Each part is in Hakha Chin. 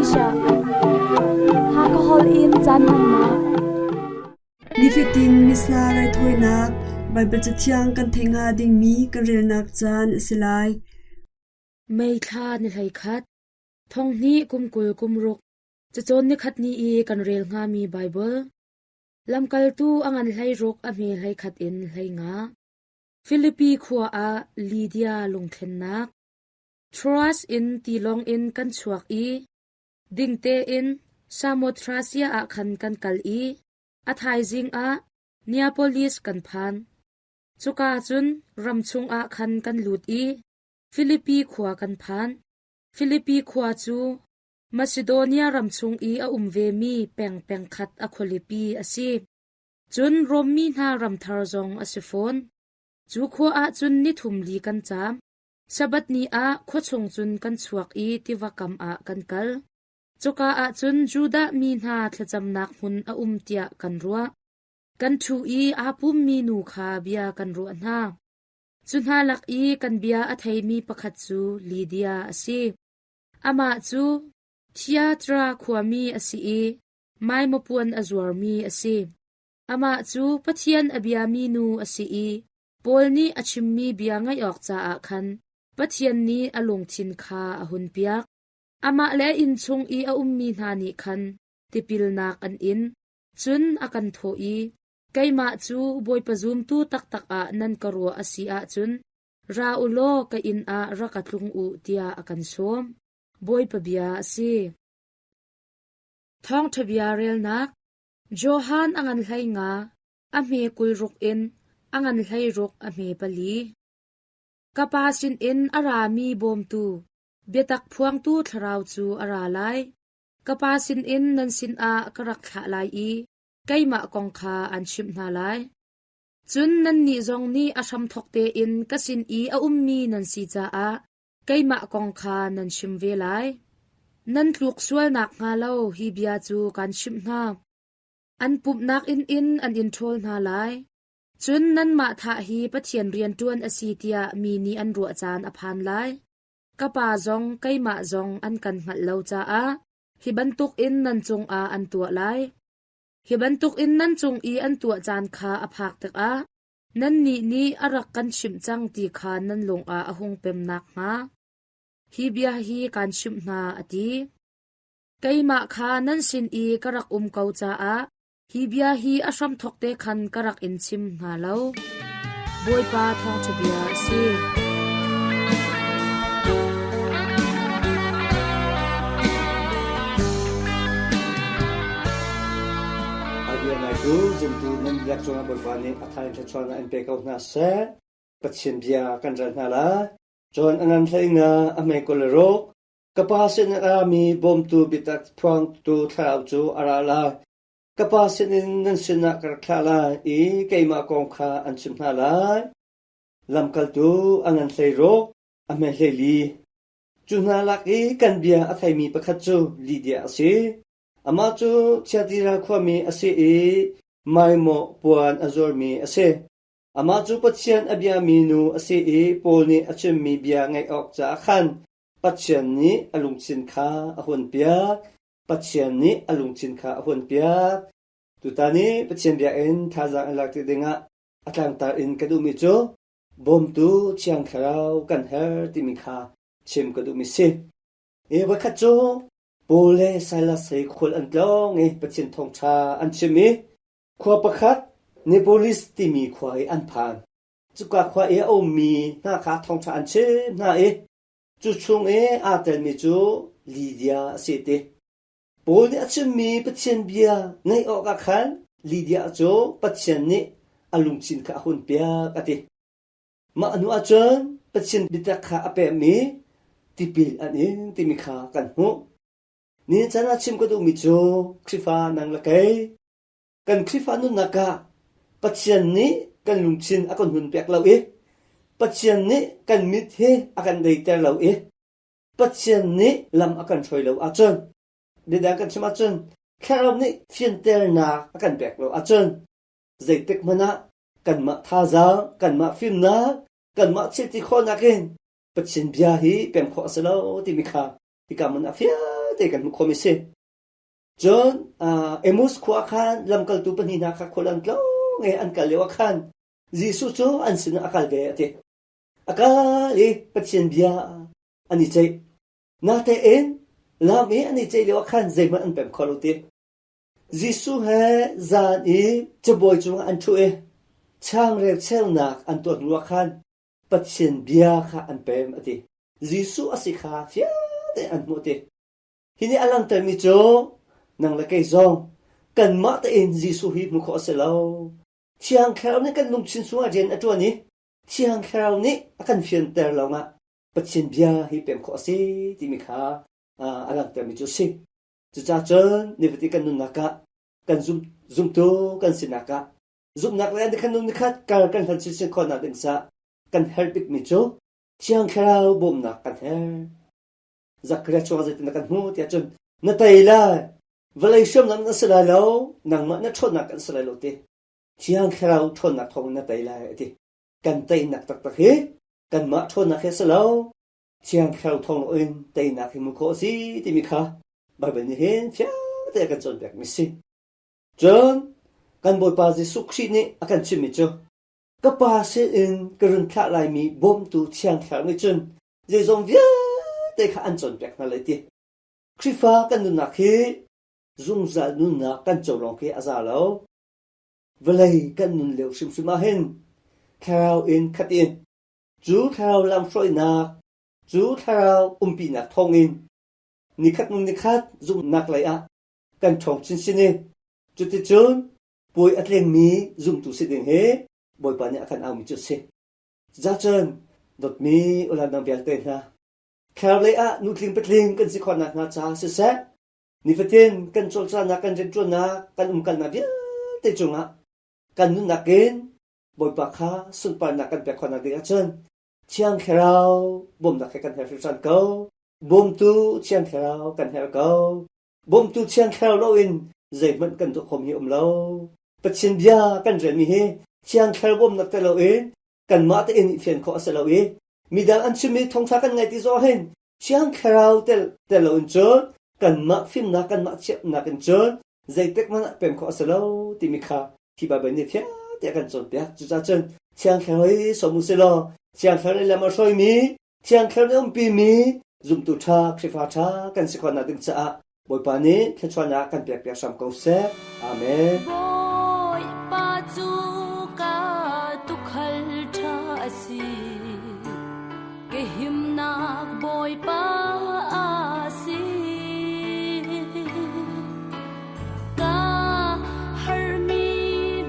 Asia. Hakha holh in caan hmannak. Nifatin Missa raithawinak Baibal Cathiang kan theih hnga dingmi kan relnak caan a si lai. May thla ni 11, thong hnih kum 20 kum ruk, cacawn nikhat ni i kan rel hngami Baibal. Lamkaltu a ngan 16 a hme 11 in 15. Filipi khua ah Lydia lungthlennak. Troas in tilawng in kan chuak i ding tein Samothrasia ah khan kan kal i a thaizing ah Neapolis kan phan. Cuka cun ram chungah khan kan lut i Filipi khua kan phan. Filipi khua cu Masidonia ram chung i a um vemi peng pengkhat a khualipi a si. Cun Rom mi hna ram thar zong a si fawn. Cu khua ah cun ni thum li kan caam. Sabbath ni ah khua chung cun kan chuak i tiva kam ah kan kal. Cuka ah cun Judah mi hna thlacamnak hmun a um tiah kan ruah. Kan ṭhu i aa pummi nu kha bia kan ruah hna. Cu hna lak i kan bia a theimi pakhat cu Lydia a si. Amah cu Thiatira khuami a si i maimaw a zuarmi a si. Amah cu Pathian a biami nu a si i Paul nih a chimmi bia ngaih awk caah khan Pathian nih a lungthin kha a hunpiak. Amah le a innchung i a ummi hna nih khan tipilnak an in. Cun a kan thawh i, Keimah cu Bawipa zumtu taktak ah nan ka ruah a si ahcun ra u law ka inn ah rak ka tlung u tiah a kan sawm. Bawipa bia a si. Thawngṭha bia relnak Johan a ngan 15, a hme 26 in a ngan 16 a hme pali. Ka Pa sinin a rami bawmtu, biatak phuangtu Thlarau cu a ra lai. Ka Pa sinin nan sinah ka rak thlah lai i keimah kong kha an chimh hna lai. Cun nannih zong nih a hramthawk tein ka sin i a ummi nan si caah keimah kong kha nan chim ve lai. Nan tluk sual nakhnga lo hi bia cu kaan chimh hna. An pumhnak inn in an in ṭhawl hna lai. Cun nanmah thah hi Pathian rianṭuan a si tiah mi nih an ruah caan a phan lai. Ka Pa zong keimah zong an kan hngalh lo caah hi bantukin nan cungah an tuah lai. Hi bantukin nan cung i an tuah caan kha a phak tikah nannih nih a rak kan chimh cang ti kha nan lungah a hung pem nakhnga hi bia hi kaan chimh hna, a ti. Keimah kha nan sin i ka rak um ko caah hi bia hi a hramthawk te khan ka rak in chim hna lo. Bawipa thawngṭha bia a si. Ngaitu zumtu nan biak cungah Bawipa nih a thain thluachuahnak in pe ko hna seh. Pathian bia kan rel hna lai. Cun a ngan hlei nga a hmei kul le ruk. Ka pa sin a rami bawmtu biatak phuangtu thlarau cu a ra lai. Ka Pa sinin nan sinah ka rak thlah lai i keimah kong kha an chimh hna lai. Lamkaltu a ngan 16, a hme 14. Cu hna lak i kan bia a theimi pakhat cu Lydia a si. Amah cu Thiatira khuami a si i maimaw puan a zuarmi a si. Amah cu Pathian a biami nu a si i Paul nih a chimmi bia ngaih awk caah khan Pathian nih a lungthin kha a hunpiak. Pathian nih a lungthin kha a hunpiak. Tutan i Pathian biakinn thazaang in lak ti dingah a tlangtar in ka duhmi cu bawmtu Thiang Thlarau kan herh timi kha chim ka duhmi si. I voikhat cu Paul le Silas he khual an tlawng i Pathian thawngṭha an chim i khua pakhat Neapolis timi khua i an phan. Cuka khua i a ummi hna kha thawngṭha an chim hna i Cu chung i aa telmi cu Lydia a si ti. Paul nih a chimmi Pathian bia ngaih awkah khan Lydia cu Pathian nih a lungthin kha a hunpiak a ti. Mah hnu ahcun Pathian biatak kha a pekmi tipil an ing timi kha kan hmuh. Ni caan ah chim ka duhmi cu Khrihfa nang le kei Kan Khrihfa nunnak ah Pathian nih kan lungthin a kan hun pek lo i Pathian nih kan mit hi a kan deiter lo i Pathian nih lam a kan hruai lo ahcun biadang kan chim ahcun Thlarau nih fianternak a kan pek lo ahcun zeitik hmanh ah kanmah thazaang, kanmah fimnak, kanmah thil ti khawhnak in Pathian bia hi pem khawh a si lo timi kha hika hmun ah fiang. vialte kan hmuh khawhmi si. Cun Emmaus khua khan lamkaltu pahnih hna kha khual an tlawng i an kal lio ah khan Jesuh cu an sinah a kal ve a ti. A kal i Pathian bia an i ceih. Natein lam i an i ceih lio ah khan zeihmanh an pem kho lo ti. Jesuh he zan i cabuai cungah an ṭhu i changreu cheunak an tuah hnu ah khan Pathian bia kha an pem a ti. Jesuh a si kha fiang tein an hmuh a ti. Hi nih a langhtermi cu nang le kei zong kanmah tein Jesuh hi hmuh khawh a si lo. Thiang Thlarau nih kan lungthin chungah rian a ṭuan i Thiang Thlarau nih a kan fianter lawngah Pathian bia hi pem khawh a si timi kha a langhtermi cu a si. Cucaah cun nifatin kan nunnak ah kan zumtu kan sinak ah zumhnak le kan nun khat kar kan hlan chinchin khawhnak ding caah kan herh bikmi cu Thiang Thlarau bawmhnak kan herh. Zakaria chungah zeitin kan hmuh tiah cun na tei lai vawlei hriamnam na si lai lo nangmah na ṭhawnnak kan si lai lo ti Thiang Thlarau ṭhawnnak thawngin na tei lai a ti. Kan teinak taktak hi kanmah ṭhawnnak hi a si lo Thiang Thlarau thawng loin teinak hi hmuh khawh a si timi kha Baibal nih hin fiang tein a kan cawnpiakmi si. Cun kan Bawipa Jesuh Khrih nih a kan chimmi cu ka Pa sinin ka run thlah laimi bawmtu Thiang Thlarau nih cun zeizong vialte kha an cawnpiak hna lai ti. Khrihfa kan nunnak hi zungzal nunnak kan co lawng khi a za lo. Vawlei kan nun lio hrimhrim ah hin thlarau in khat in Cu thlarau lamhruainak, cu thlarau umpinak thawngin nikhat hnu nikhat zumhnak lei ah kan ṭhawng chinchin i cuticun puai a tlingmi zumtu si ding hi Bawipa nih a kan aumi cu a si. Cucun dawtmi ulanang vialte hna, thlarau lei ah nutling patling kan si khawh nakhnga caah siseh, nifatin kan cawlcanghnak, kan rianṭuannak, kan umkalnak vialte cungah kan nunnak in Bawipa kha sunparnak kan pek khawhnak ding ahcun Thiang Thlarau bawmhnak he kan herh hringhran ko. Bawmtu Thiang Thlarau kan herh ko. Bawmtu Thiang Thlarau loin zeihmanh kan tuah khomi um lo. Pathian bia kan relmi hi Thiang Thlarau bawmhnak tel loin kanmah tein i fian khawh a si lo i midang an chimmi thawngṭha kan ngaih ti zong hin Thiang Thlarau tel tel loin cun kanmah fimnak kanmah thiamnak in cun zeitik hmanh ah pem khawh a si lo timi kha hi Baibal nih fiang tein a kan cawnpiak. Cucaah cun Thiang Thlarau hi sawm u sih law Thiang Thlarau nih lam a hruaimi, Thiang Thlarau nih a umpimi zumtu ṭha, Khrihfa ṭha kan si khawhnak ding caah Bawipa nih thluachuahnak kan pekpiak hram ko seh. Amen. Bawipa cu ka tuukhal ṭha a si. Ka himnak Bawipa a si. Ka harmi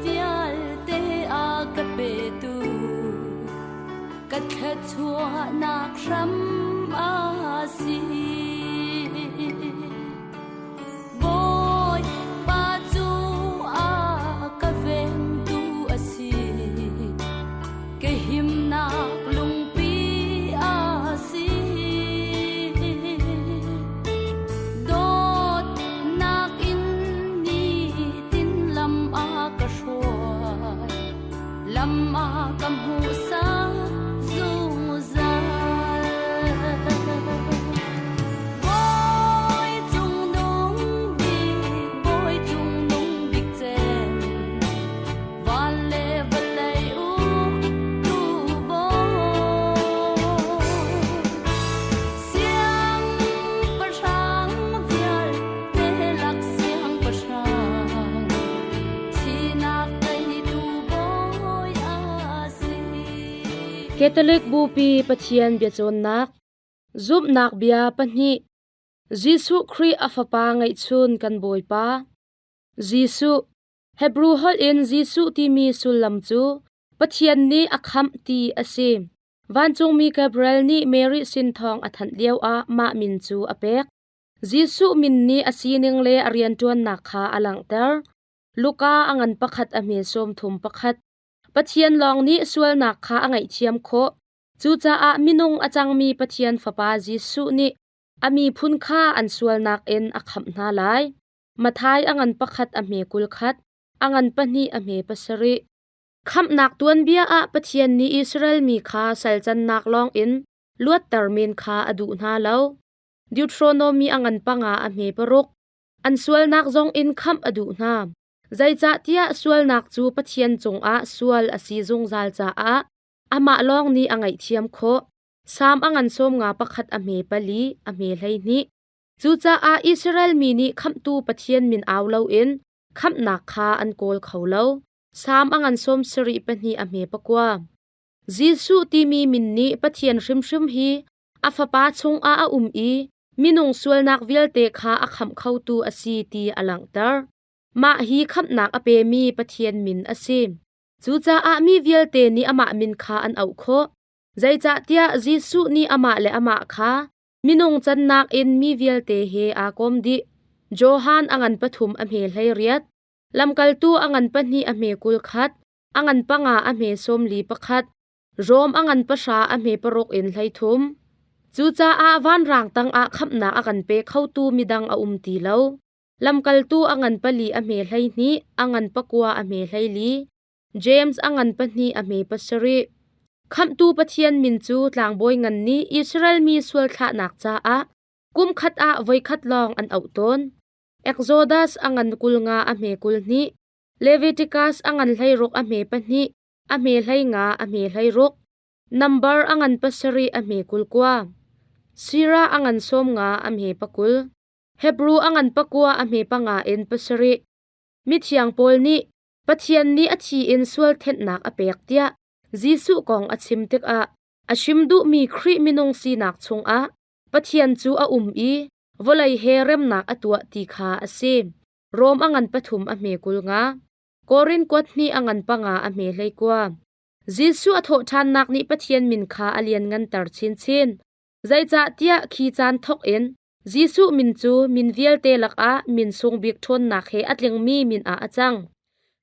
vialte a ka petu ka thluachuahnak hram a si. Bawipa cu a ka vengtu a si. Ka himnak lungpi a si. Dawtnak in nitin lam a ka hruai. Lam a ka hmuhsak zungzal. Bawi cung nung bik, Bawi cung nung bik cem, van le vawlei uktu Bawi. Siangpahrang vialte lak siangpahrang, thihnak teitu Bawi a si. Catholic Bupi Pathian biacawnnak Zumhnak bia pahnih Jesuh Khrih a Fapa ngeihchun kan Bawipa Jesuh Hebru holh in Jesuh timi sullam cu Pathian nih a khamh ti a si. Vancungmi Gabriel nih Mary sin thawng a thanh lioah mah min cu a pek. Jesuh min nih a sining le a rianṭuannak kha a langhter. Luka a ngan pakhat a hme 31. Pathian lawng nih sualnak kha a ngaihthiam khawh. Cucaah minung a cangmi Pathian Fapa Jesuh nih a miphun kha an sualnak in a khamh hna lai. Matthai a ngan pakhat a hme 21, a ngan pahnih a hme pasarih. Khamhnak tuanbia ah Pathian nih Israel mi kha salcannak lawngin luatter men kha a duh hna lo. Deuteronomy a ngan panga a hme paruk. An sualnak zong in khamh a duh hna. Zeicahtiah sualnak cu Pathian cungah sual a si zungzal caah amah lawng nih a ngaihthiam khawh. Salm a ngan sawm nga pakhat a hme pali, a hme 12. Cucaah Israel mi nih khamhtu Pathian min au loin khamhnak kha an kawl kho lo. Salm a ngan sawm sarih pahnih a hme pakua. Jesuh timi min nih Pathian hrimhrim hi a Fapa chungah a um i minung sualnak vialte kha a khamh khotu a si ti a langhter. Mah hi khamhnak a pemi Pathian min a si. Cucaah mi vialte nih amah min kha an auh khawh. Zeicahtiah Jesuh nih amah le amah kha minung cannak in mi vialte he aa kawm dih. Johan a ngan pathum a hme 18, lamkaltu a ngan pahnih a hme 21, a ngan panga a hme 41, Rom a ngan pahra a hme paruk in 33. Cucaah vanrang tangah khamhnak a kan pe khotu midang a um ti lo. Lamkaltu a ngan pali a hme 12, a ngan pakua a hme 14, James a ngan pahnih a hme pasarih. Khamhtu Pathian min cu tlangbawi ngan nih Israel mi sual thlahnak caah kum khat ah voikhat lawng an auh tawn. Exodus a ngan 50 a hme 22, Leviticus a ngan 16 a hme pahnih, a hme 15 a hme 16. Number a ngan pasarih a hme 29. Sira a ngan 50 a hme pakul. Hebru a ngan pakua a hme panga in pasarih. Mithiang Paul nih Pathian nih a thi in sual thenhnak a pek tiah Jesuh kong a chim tikah a chim duhmi Khrih minung sinak chungah Pathian cu a um i vawlei he remnak a tuah ti kha a si. Rom a ngan pathum a hme 50. Korin kuat hnih a ngan panga a hme 19. Jesuh a thawhṭhannak nih Pathian min kha a liannganter chinchin. Zeicahtiah khi caan thawk in Jesuh min cu min vialte lakah min sung bik ṭhawnnak he a tlingmi min ah a cang.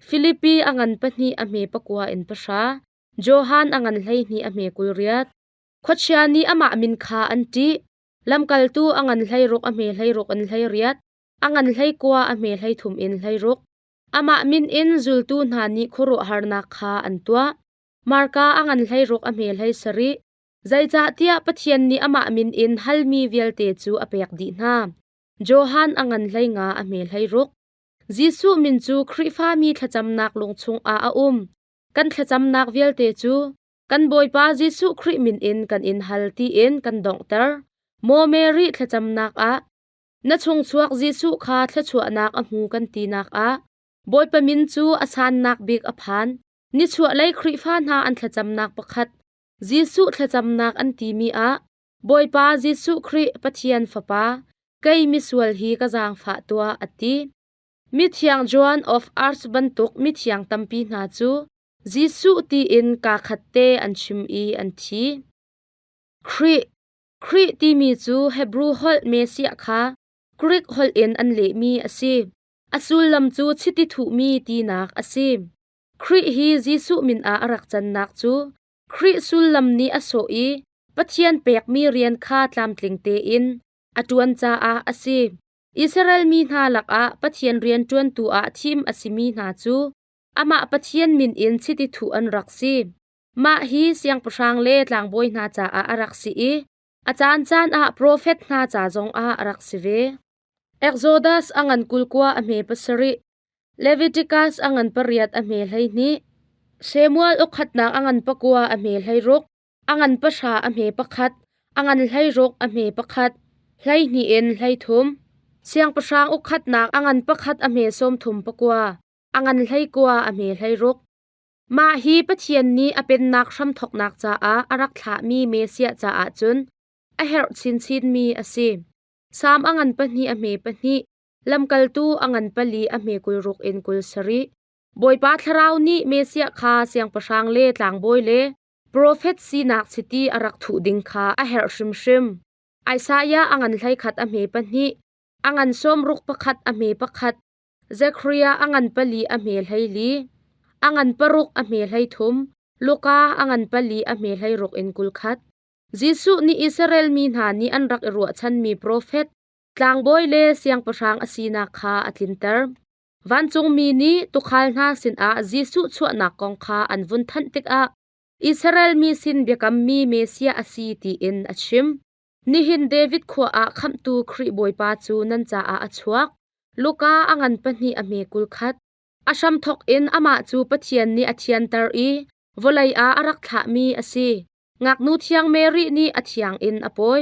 Filipi a ngan pahnih a hme pakua in pahra, Johan a ngan 12 a hme 28. Khuachia nih amah min kha an ṭih. Lamkaltu a ngan 16 a hme 16 in 18, a ngan 19 a hme 33 in 16. Amah min in zultu hna nih khuaruahharnak kha an tuah. Marka a ngan 16 a hme 17, Zeicahtiah Pathian nih amah min in halmi vialte cu a pek dih hna. Johan a ngan 15 a hme 16. Jesuh min cu Khrihfami thlacamnak lung chungah a um. Kan thlacamnak vialte cu kan Bawipa Jesuh Khrih min in kan in hal tiin kan donghter. Maw Mary thlacamnak ah na chungchuak Jesuh kha thluachuahnak a hmu kan tinak ah Bawipa min cu a sannak bik a phan. Nichuahlei Khrihfa hna an thlacamnak pakhat Jesuh thlacamnak an timi ah Bawipa Jesuh Khrih Pathian Fapa, kei misual hi ka zaangfah tuah a ti. Mithiang Joan of Arc bantuk mithiang tampi hna cu Jesuh tiin kaa khat te an chim i an thi. Khrih Khrih timi cu Hebrew holh Messiah kha Greek holh in an lehmi a si. A sullam cu chiti thuhmi tinak a si. Khrih hi Jesuh min ah a rak cannak cu Khrih sullam nih a sawh i Pathian pekmi rian kha tlamtling tein a ṭuan caah a si. Israel mi hna lakah Pathian rianṭuantu ah thim a simi hna cu amah Pathian min in chiti thuh an rak si. Mah hi siangpahrang le tlangbawi hna caah a rak si i a caancaan ah profet hna ca zongah a rak si ve. Exodus a ngan 29 a hme pasarih, Leviticus a ngan pariat a hme 12, Samuel ukhatnak a ngan pakua a hme 16, a ngan pahra a hme pakhat, a ngan 16 a hme pakhat, 12 in 33. Siangpahrang ukhatnak a ngan pakhat a hme 34, a ngan 19 a hme 16. Mah hi Pathian nih a pennak hramthawknak caah a rak thlahmi Messiah caah cun a herh chinchinmi a si. Salm a ngan pahnih a hme pahnih, Lamkaltu a ngan pali a hme 60 in 27. Bawipa Thlarau nih Messiah kha siangpahrang le tlangbawi le profet sinak chiti a rak thuh ding kha a herh hrimhrim. Isaiah a ngan 11 a hme pahnih, a ngan sawmruk pakhat a hme pakhat, Zekhariah a ngan pali a hme 14, a ngan paruk a hme 33, Luka a ngan pali a hme 16 in 21. Jesuh nih Israel mi hna nih an rak i ruahchanmi profet, tlangbawi le siangpahrang a sinak kha a tlinter. Vancungmi nih tuukhal hna sinah Jesuh chuahnak kong kha an vun thanh tikah Israel mi sin biakammi Messiah a si tiin a chim. Nihin David khua ah Khamhtu Khrih Bawipa cu nan caah a chuak. Luka a ngan pahnih a hme 21. A hramthawk in amah cu Pathian nih a thianter i vawlei ah a rak thlahmi a si. Ngaknu thiang Mary nih a thiang in a pawi.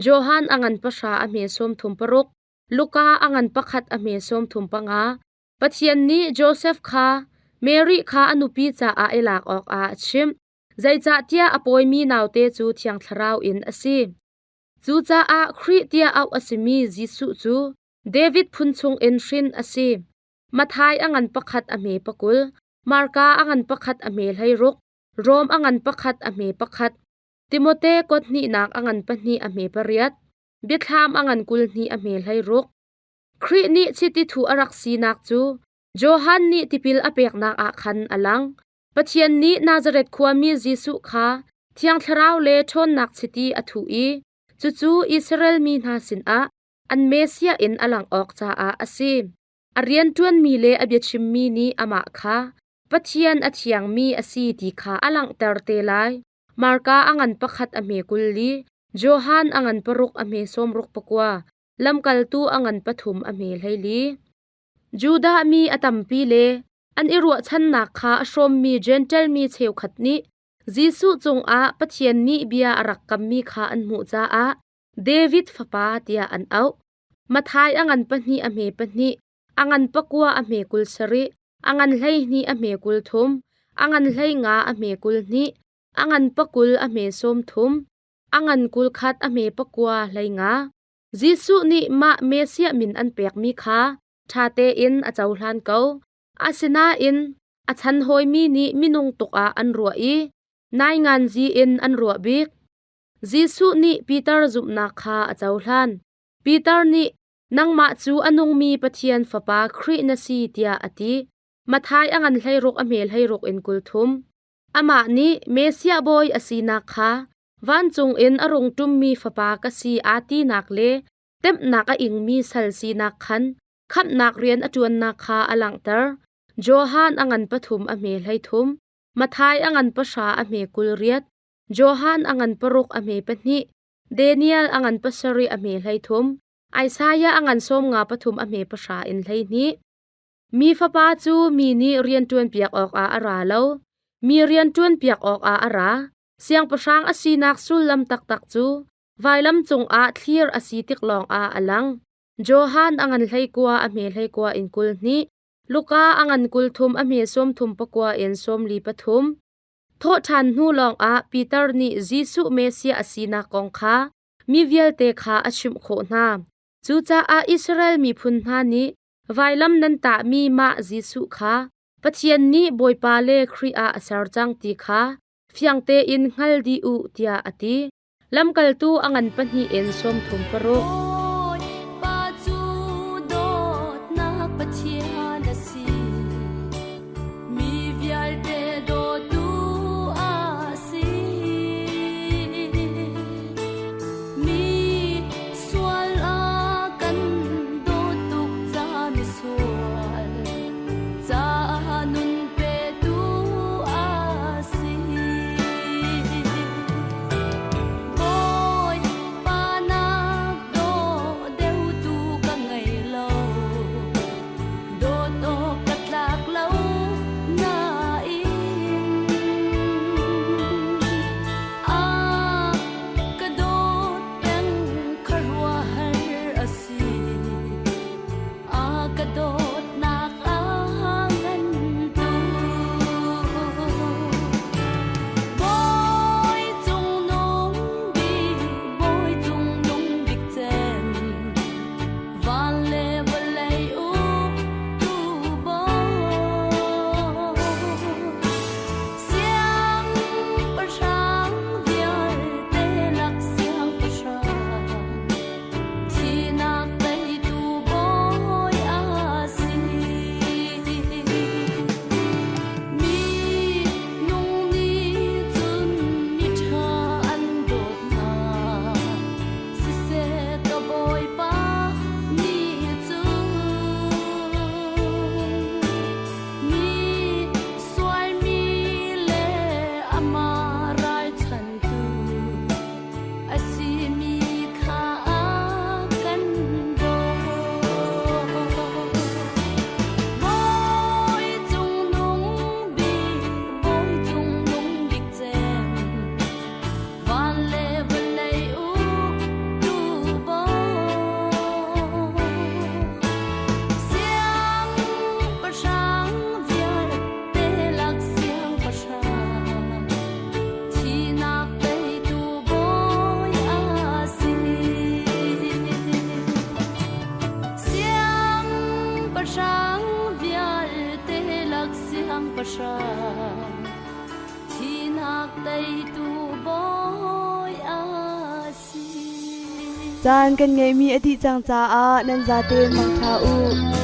Johan a ngan pahra a hme 36. Luka a ngan pakhat a hme 35. Pathian nih Josef kha Mary kha a nupi caah i lak awkah a chimh. Zeicahtiah a pawimi naute cu Thiang Thlarau in a si. Cucaah Khrih tiah auh a simi Jesuh cu David phun chungin hrin a si. Matthai a ngan pakhat a hme pakul, Marka a ngan pakhat a hme 16, Rom a ngan pakhat a hme pakhat, Timote kuat hnihnak a ngan pahnih a hme pariat, Biathlam a ngan 22 a hme 16. Khrih nih chiti thuh a rak sinak cu Johan nih tipil a peknak ah khan a lang. Pathian nih Nazareth khuami Jesuh kha Thiang Thlarau le ṭhawnnak chiti a thuh i cucu Israel mi hna sinah an Messiah in a langh awk caah a si. A rianṭuanmi le a biachimmi nih amah kha Pathian a thiangmi a si ti kha a langhter te lai. Marka a ngan pakhat a hme 40, Johan a ngan paruk a hme 69, Lamkaltu a ngan pathum a hme 24. Judah mi a tampi le an i ruahchannak kha a hrawmmi Jentail mi cheukhat nih Jesuh cungah Pathian nih bia a rak kammi kha an hmuh caah David fapa tiah an auh. Matthai a ngan pahnih a hme pahnih, a ngan pakua a hme 27, a ngan 12 a hme 30, a ngan 15 a hme 22, a ngan pakul a hme 30, a ngan 21 a hme pakua 15. Jesuh nih mah Messiah min an pekmi kha ṭha tein a cohlan ko. Asinain a chan hawimi nih minung tuk ah an ruah i nainganzi in an ruah bik. Jesuh nih Peter zumhnak kha a cohlan. Peter nih nangmah cu a nungmi Pathian Fapa Khrih na si tiah a ti. Matthai a ngan 16 a hme 16 in 30. Amah nih Messiah bawi a sinak kha vancung in a rung ṭummi fapa ka si aa tinak le temhnak a ingmi sal sinak khan khamhnak rian a ṭuannak kha a langhter. Johan a ngan pathum a hme 13, Matthai a ngan pahra a hme 28, Johan a ngan paruk a hme pahnih, Daniel a ngan pasarih a hme 13, Isaiah a ngan 53 a hme pahra in 12. Mi fapa cu mi nih rian ṭuanpiak awkah a ra lo, mi rian ṭuanpiak awkah a ra. Siangpahrang a sinak sullam taktak cu vailam cungah thlir a si tik lawngah a lang. Johan a ngan 19 a hme 19 in 22, Luka a ngan 30 a hme 34 in 43. Thawhṭhan hnu lawngah Peter nih Jesuh Messiah a sinak kong kha mi vialte kha a chimh khawh hna. Cucaah Israel miphun hna nih vailam nan tahmi mah Jesuh kha Pathian nih Bawipa le Khrih ah a ser cang ti kha fiang tein hngal dih u tiah a ti. Lamkaltu a ngan pahnih in 36. Bawipa cu dawtnak Pathian a si. Mi vialte dawtu a si. Mi sual a kan dawt tuk ca misual caah nun petu a si. Bawipa nak dawt. Siangpahrang Thihnak teitu Bawi a si. Caan kan ngeihmi a dih cang caah nan zatein mangṭha u.